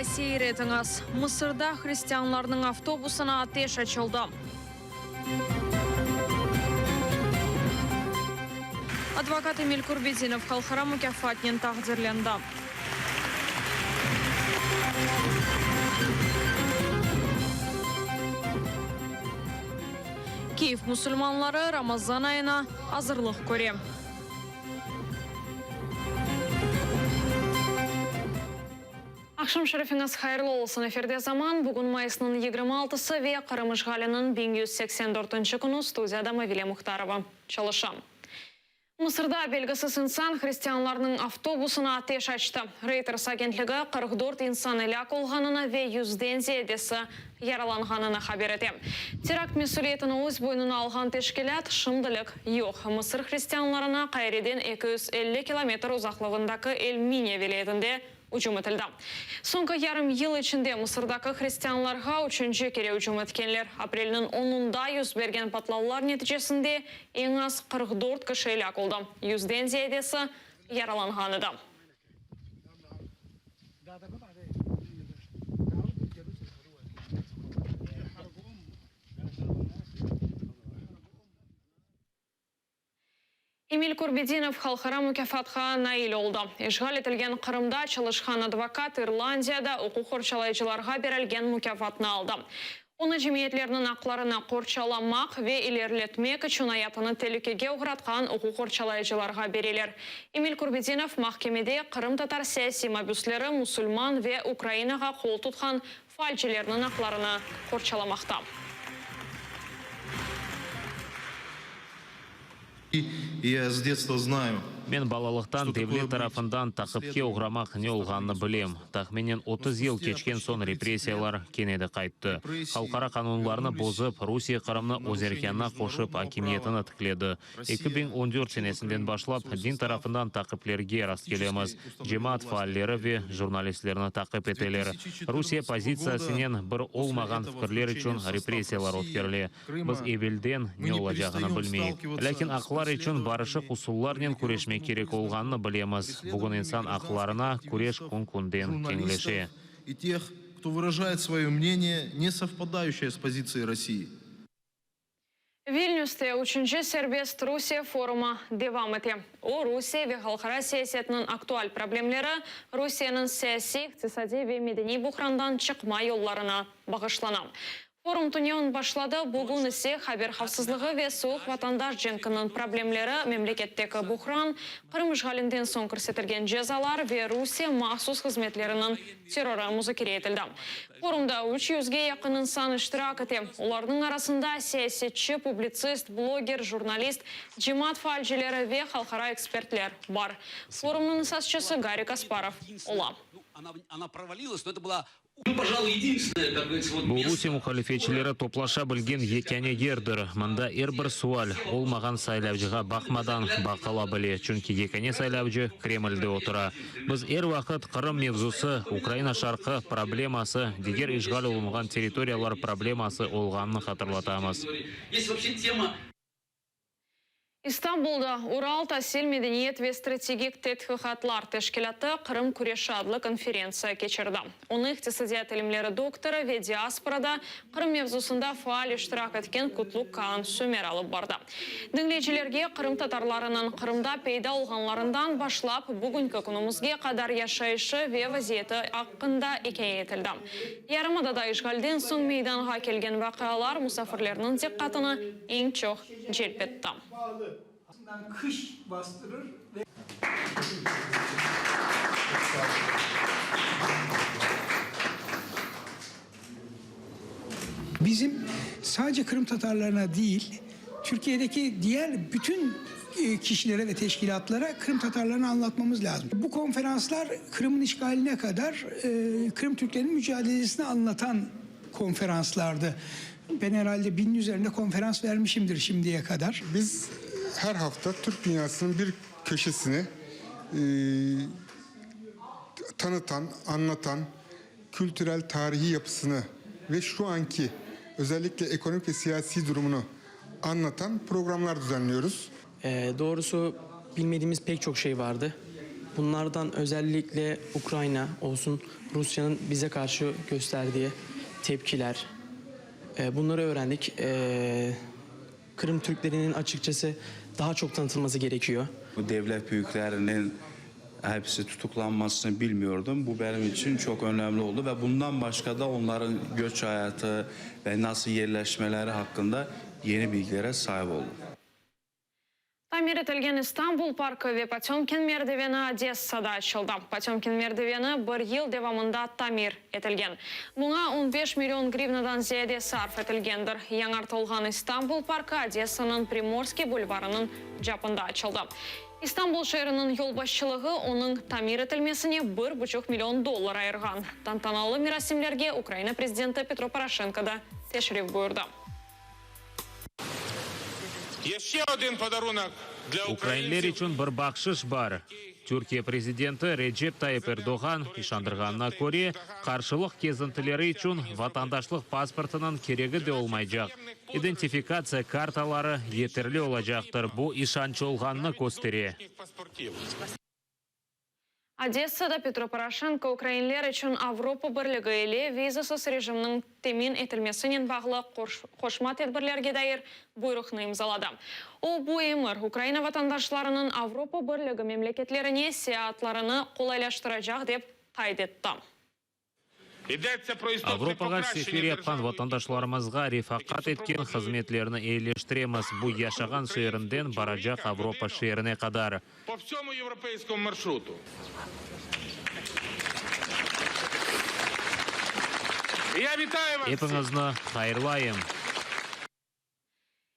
Efirde seyir etiñiz. Mısırda hristianlarnıñ avtobusına ateş açıldı. Advokat Emil Kurbedinov halqara mukâfatnen taqdirlendi. Kiyev musulmanları Ramazan ayına azırlıq köre. Aqşam şerifiñiz hayırlı olsun, efirde Zaman, bugün mayısnıñ 26-sı ve Qırım işğaliniñ 1184-nci künü, studiyada Mavile Muhtarova çalışa. Mısırda belgisiz insan hristianlarnıñ avtobusına ateş açtı. Reuters agentligi 44 insan elâk olğanını ve yüzden ziyadesi yaralanğanını haber ete. Terakt mesüliyetini öz boynuna alğan teşkilât şimdilik yoq. Mısır hristianlarına Qaireden 250 kilometr uzaqlığındaki El-Minya vilâyetinde ücüm etildi. Soñki yarım yıl içinde Mısırdaki hristianlarğa üçünci kere ücüm etkenler. Aprelniñ onunda yüz bergen patlavlar neticesinde eñ az 44 kişi elâk oldı, yüzden ziyadesi yaralanğan edi. Emil Kurbedinov halqara mukâfatqa nail oldı. İşğal etilgen Qırımda çalışqan advokat İrlandiyada uquq qorçalayıcılarğa berilgen mukâfatnı aldı. Onı cemiyetlerniñ aqlarını qorçalamaq ve ileriletmek içün ayatını telükege oğratqan uquq qorçalayıcılarğa bereler. Emil Kurbedinov mahkemede qırımtatar siyasiy mabüsleri, musulman ve Ukrainağa qol tutqan faalcilerniñ aqlarını qorçalamaqta. Men balalıqtan devlet tarafından taqipke oğramaq ne olğanını bilem. Tahminen 30 yıl keçken soñ repressiyalar kene de qayttı. Halqara qanunlarnı bozıp, Rusiye Qırımnı öz erkânına qoşıp, akimiyetini tikledi. 2014 senesinden başlap din tarafından taqiplerge rastkelemiz, cemaat faalleri ve jurnalistlerni taqip eteler. Rusiye pozitsiyasınen bir olmağan fikirler içün repressiyalar ötkerile. Biz evelden ne olacağını bilmeyik. Lâkin aqlar içün barışıq usullarnen küreşmek kerek olğanını bilemiz. Bugün insan aqlarına küreş kün-künden keñleşe. Vilnüste üçünci Serbest Rusiye forumı devam ete. O, Rusiye ve halqara siyasetiniñ aktual problemleri, Rusiyeniñ siyasiy, iqtisadiy ve medeniy buhrandan çıqma yollarına bağışlana. Forum tünevin başladı, bugün ise haber havfsızlığı ve suvuq vatandaş cenkiniñ problemleri, memleketteki buhran, Qırım işğalinden soñ kirsetilgen cezalar ve Rusiye mahsus hızmetleriniñ terrorı muzakere etildi. Forumda üç yüzge yaqın insan iştirak ete. Olarnıñ arasında siyasetçi, publitsist, bloger, jurnalist, cemaat faalcileri ve halqara ekspertler bar. Forumnıñ esasçısı Garri Kasparov ola. Bu Rusiye muhalifetçileri toplaşa bilgen yekâne yerdir. Mında er bir sual, olmağan saylavcığa baqmadan, baqıla bile, çünki yekâne saylavcı Kremlde otura. Biz er vaqıt Qırım mevzusı, Ukraina şarqı probleması, diger işğal olunğan territoriyalar probleması olğanını hatırlatamız. İstanbulda Ural tasil, medeniyet ve strategik tedqiqatlar teşkilâtı Qırım küreşi adlı konferentsiya keçirdi. Onı iqtisadiyat ilimleri doktorı ve diasporada Qırım mevzusında faal iştirak etken Kutluk Kaan Sümer alıp bardı. Diñleyicilerge qırımtatarlarınıñ Qırımda peyda olğanlarından başlap bugünki künümizge qadar yaşayışı ve vaziyeti aqqında ikâye etildi. Yarımadada işğalden soñ meydanğa kelgen vaqialar musafirlerniñ diqqatını eñ çoq celp etti. Bizim sadece Kırım Tatarlarına değil, Türkiye'deki diğer bütün kişilere ve teşkilatlara Kırım Tatarlarını anlatmamız lazım. Bu konferanslar Kırım'ın işgaline kadar Kırım Türklerinin mücadelesini anlatan konferanslardı. Ben herhalde binin üzerinde konferans vermişimdir şimdiye kadar. Biz her hafta Türk dünyasınıñ bir köşesini tanıtan, anlatan, kültürel, tarihiy yapısını ve şu anki özellikle ekonomik ve siyasiy durumunu anlatan programlar düzenliyoruz. Doğrusu, bilmediğimiz pek çok şey vardı. Bunlardan özellikle Ukrayna olsun, Rusya'nın bize karşı gösterdiği tepkiler. Bunları öğrendik. Kırım Türklerinin açıkçası daha çok tanıtılması gerekiyor. Bu devlet büyüklerinin hepsi tutuklanmasını bilmiyordum. Bu benim için çok önemli oldu ve bundan başka da onların göç hayatı ve nasıl yerleşmeleri hakkında yeni bilgilere sahip oldum. Tamir etilgen İstanbul parkı ve Potemkin merdiveni Odessada açıldı. Potemkin merdiveni bir yıl devamında tamir etilgen. Buña on beş million grivnadan ziyade sarf etilgendir. Yañartılğan İstanbul parkı Odessanıñ Primorskiy bulvarınıñ capında açıldı. İstanbul şeeriniñ yolbaşçılığı onıñ tamir etilmesine bir buçuq million dollar ayırğan. Tantanalı merasimlerge Ukraina prezidenti Petro Poroşenko da teşrif buyurdı. Ukrainler içün bir bahşış bar. Türkiye prezidenti Recep Tayyip Erdoğan işandırğanına köre, qarşılıq kezintileri içün vatandaşlıq pasportınıñ keregi de olmaycaq, identifikatsiya kartaları yeterli olacaqtır. Bu işanç olğanını köstere. Odessada Petro Poroşenko ukrainler içün Avropa Birligi ile vizasız rejimniñ temin etilmesinen bağlı qoşma tedbirlerge dair buyruqnı imzaladı. O, bu emir Ukraina vatandaşlarınıñ Avropa Birligi memleketlerine seyaatlarını qolaylaştıracaq, dep qayd etti. Avropağa sefer yapqan vatandaşlarımızğa refaqat etken hızmetlerni eyileştiremiz, bu yaşağan şeerinden baracaq Avropa şeerine qadar. Epiñizni hayırlayım!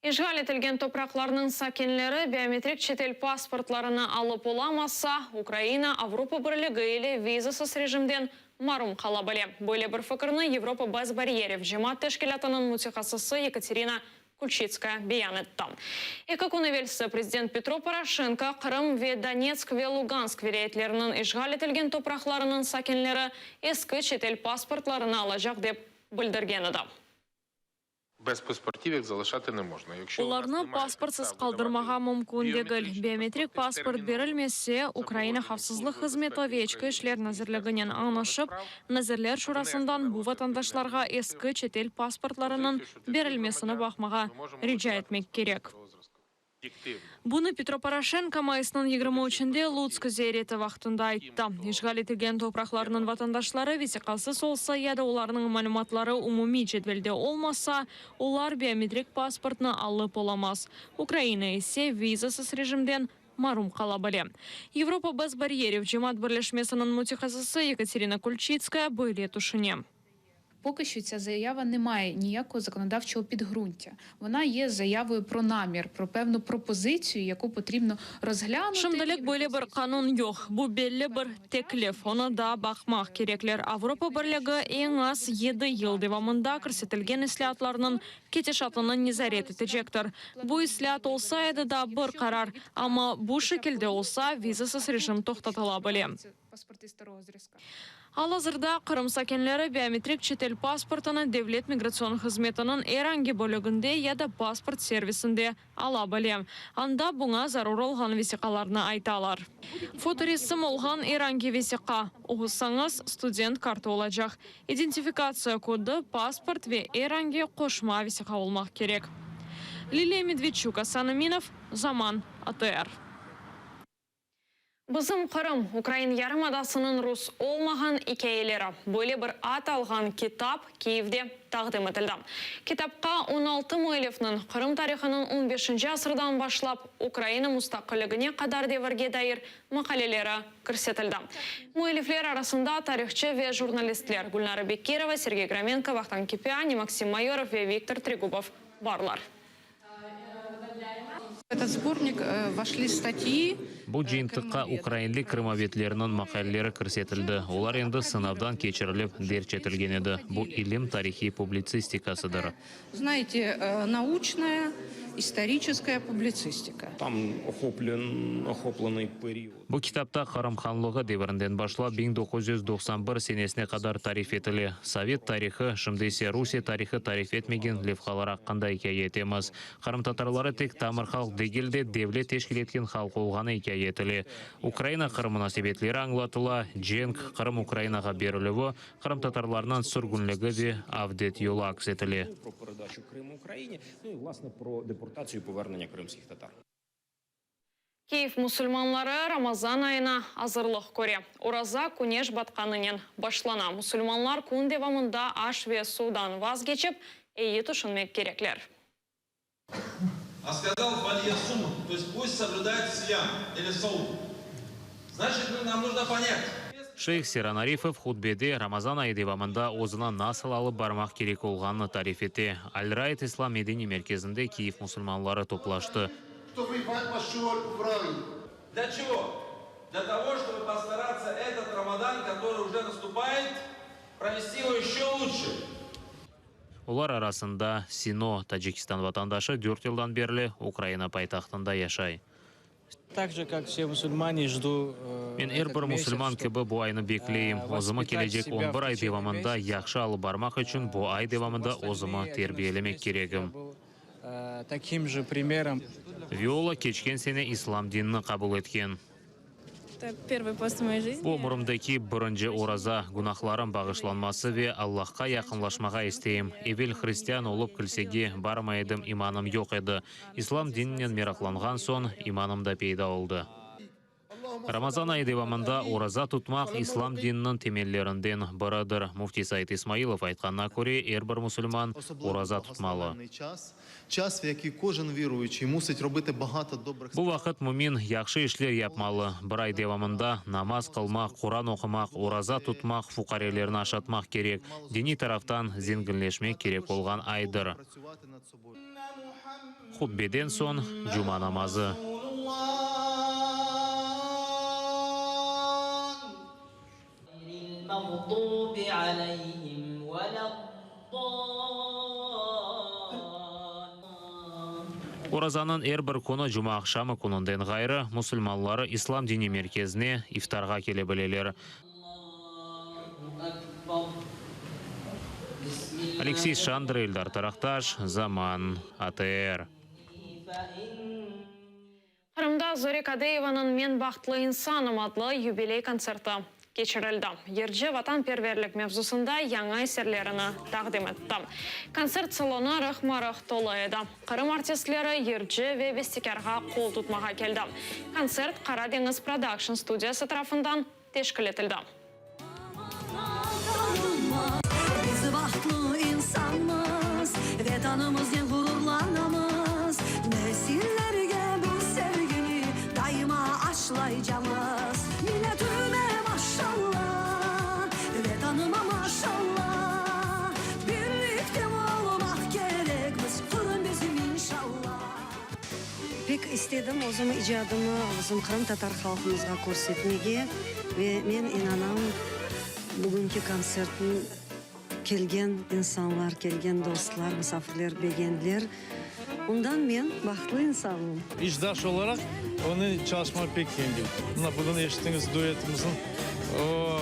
İşğal etilgen topraqlarnıñ sakinleri biometrik çetel pasportlarını alıp olamasa, Ukraina Avropa Birligi ile vizasız rejimden marum qala bile. Böyle bir fikirni Yevropa bez baryerev cemaat teşkilâtınıñ mütehassısı Yekaterina Kulçıtskaya beyan etti. Eki kün evelsi prezident Petro Poroşenko Qırım ve Donetsk ve Lugansk vilâyetleriniñ işğal etilgen topraqlarınıñ sakinleri eski çetel pasportlarını alacaq dep bildirgen edi. Olarnı pasportsız qaldırmağa mümkün degil. Biometrik pasport berilmese, Ukraina Havfsızlıq hızmeti ve İçki işler nazirliginen añlaşıp, Nazirler şurasından bu vatandaşlarğa eski çetel pasportlarınıñ berilmesini baqmağa rica etmek kerek. Bunı Petro Poroşenko mayısnıñ 23-nde Lutsk ziyareti vaqtında ayttı. İşğal etilgen topraqlarnıñ vatandaşları vesiqasız olsa ya da olarnıñ malümatları umumiy cedvelde olmasa, olar biometrik pasportnı alıp olamaz, Ukraina ise vizasız rejimden marum qala bile. Yevropa bez baryerev cemaat birleşmesiniñ mütehassısı Yekaterina Kulçıtskaya böyle tüşüne. Поки що ця заява не має ніякого законодавчого підґрунтя. Вона є заявою про намір, про певну пропозицію, яку потрібно розглянути. Şimdilik böyle bir qanun yoq. Bu belli bir teklif, onı daa baqmaq kerekler. Avropa Birligi eñ az yedi yıl devamında kirsetilgen islâatlarnıñ ketişatını nezaret etecektir. Bu islâat olsa edi daa bir qarar, amma bu şekilde olsa, vizasız rejim toqtatıla bile. Al-azırda Qırım sakinleri biometrik çetel pasportını Devlet migratsion hızmetiniñ er angi bölüginde ya da pasport servisinde ala bile. Anda buña zarur olğan vesiqalarnı aytalar. Fotoresim olğan er angi vesiqa, oqusañız, student kartı olacaq, identifikatsiya kodu, pasport ve er angi qoşma vesiqa olmaq kerek. Liliya Medvedçuk, Asan Eminov, Zaman, ATR. Bizim Qırım, ukrain yarımadasınıñ rus olmağan ikâyeleri, böyle bir ad alğan kitap Kiyevde taqdim etildi. Kitapqa 16 müellifniñ Qırım tarihınıñ on beşinci asırdan başlap Ukraina mustaqilligine qadar devirge dair maqaleleri kirsetildi. Müellifler arasında tarihçı ve jurnalistler Gülnara Bekirova, Sergey Gromenko, Vahtang Kipiani, Maksim Mayorov ve Viktor Tregubov barlar. Bu cıyıntıqqa ukrainli krımovedlerniñ maqaleleri kirsetildi, olar endi sınavdan keçirilip derc etilgen edi. Bu ilim tarihiy publitsistikasıdır. Bu kitapta Qırım hanlığı devirinden başlap 1991 senesine qadar tarif etile. Sovet tarihı, şimdi ise Rusiye tarihı tarif etmegen levhalar aqqında ikâye etemiz. Qırımtatarları tek tamır halq degil. degil de, devlet teşkil etken halq olğanı ikâye etile. Ukraina-Qırım munasebetleri añlatıla, cenk, Qırım Ukrainağa berilüvi, qırımtatarlarnıñ sürgünligi ve avdet yolu aks etile. Kyiv musulmanları Ramazan ayına azırlıq köre. Oraza küneş batqanınen başlana. Musulmanlar kün devamında aş ve suvdan vazgeçip, eyi tüşünmek kerekler. A skazal fal-yasumhu, to est pust soblüdayet siyam ili saum. Znaçit, nu, nam nujno ponyat. Şeyh Seyran Arifov hutbede Ramazan ayı devamında özüni nasıl alıp barmaq kerek olğanını tarif ete. Al-Raid İslam medeniy merkezinde Kyiv musulmanları toplaştı. Dlâ çego? Dlâ togo, çtoby postaratsya etot Ramadan, kotoryy uje nastupayet, provesti ego eşço luçşe. Olar arasında Sino, Tacikistan vatandaşı, dört yıldan berli Ukraina paytahtında yaşay. Men er bir musulman kibi bu aynı bekleyim. Özümi kelecek on bir ay devamında yahşı alıp barmaq içün bu ay devamında özümi terbiyelemek keregim. Viola keçken sene islâm dinini qabul etken. Bu ömürimdeki birinci oraza, günahlarım bağışlanması ve Allahqa yaqınlaşmağa isteyim. Evel hristian olıp kilsege barmay edim, imanım yoq edi. İslam dininen meraqlanğan soñ, imanım da peyda oldı. Ramazan ayı devamında oraza tutmaq İslam dininiñ temellerinden biridir. Müfti Said İsmailov aytqanına köre, er bir musulman oraza tutmalı. Bu vaqıt mümin yahşı işler yapmalı, bir ay devamında namaz qılmaq, Quran oqumaq, oraza tutmaq, fuqarelerni aşatmaq kerek, diniy taraftan zenginleşmek kerek olğan aydır. Hutbeden soñ cuma namazı. Orazanıñ er bir künü cumaaqşamı kününden ğayrı, musulmanları İslam diniy merkezine iftarğa kele bileler. Aleksey Şandr, Eldar Taraqtaş, Zaman, ATR. Qırımda Zore Kadeyevanıñ Men bahtlı insanım adlı yubiley kontserti keçirildi. Yırcı vatanperverlik mevzusında yañı eserlerini taqdim etti. Kontsert salonı rıhma-rıh tolu edi. Qırım artistleri yırcı ve bestekârğa qol tutmağa keldi. Kontsert Qara deñiz prodakşn studiyası tarafından teşkil etildi. Biz bahtlı insanmız, Vetanımıznen ğururlanamız, Nesillerge bu sevgini daima aşlaycamız. Milletime maşalla, Vetanıma maşalla, Birlikte olmaq kerekmiz, Qırım bizim inşalla. Pek istedim özüm icadımı bizim qırımtatar halqımızğa körsetmege ve men inanam, bugünki kontsertni kelgen insanlar, kelgen dostlar, musafirler begendiler. Ondan men bahtlı insanım. İcdaş olaraq onıñ çalışma pek yengil. Mına bugün eşittiñiz duetimizniñ, o,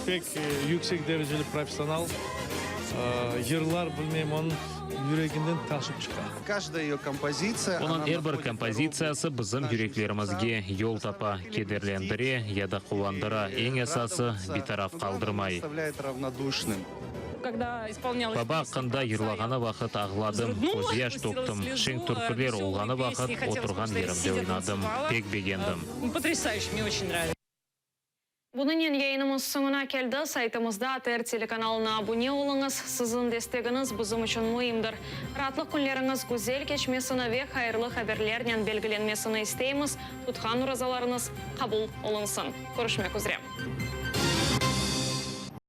pek yüksek dereceli professional, yırlar, bilmeyim, onıñ yüreginden taşıp çıqa. Onıñ er bir kompozitsiyası bizim yüreklerimizge yol tapa, kederlendire ya da quvandıra, eñ esası, bitaraf qaldırmay. Baba aqqında yırlağanı vaqıt ağladım, közyaş töktim, şeñ türküler olğanı vaqıt oturğan yerimde oynadım. Pek begendim. Bunınen yayınımız soñuna keldi. Saytımızda ATR telekanalına abune oluñız. Siziñ destegiñiz bizim içün müimdir. Raatlıq künleriñiz güzel keçmesini ve hayırlı haberlernen belgilenmesini isteymiz. Tutqan orazalarıñız qabul olunsın. Körüşmek üzre.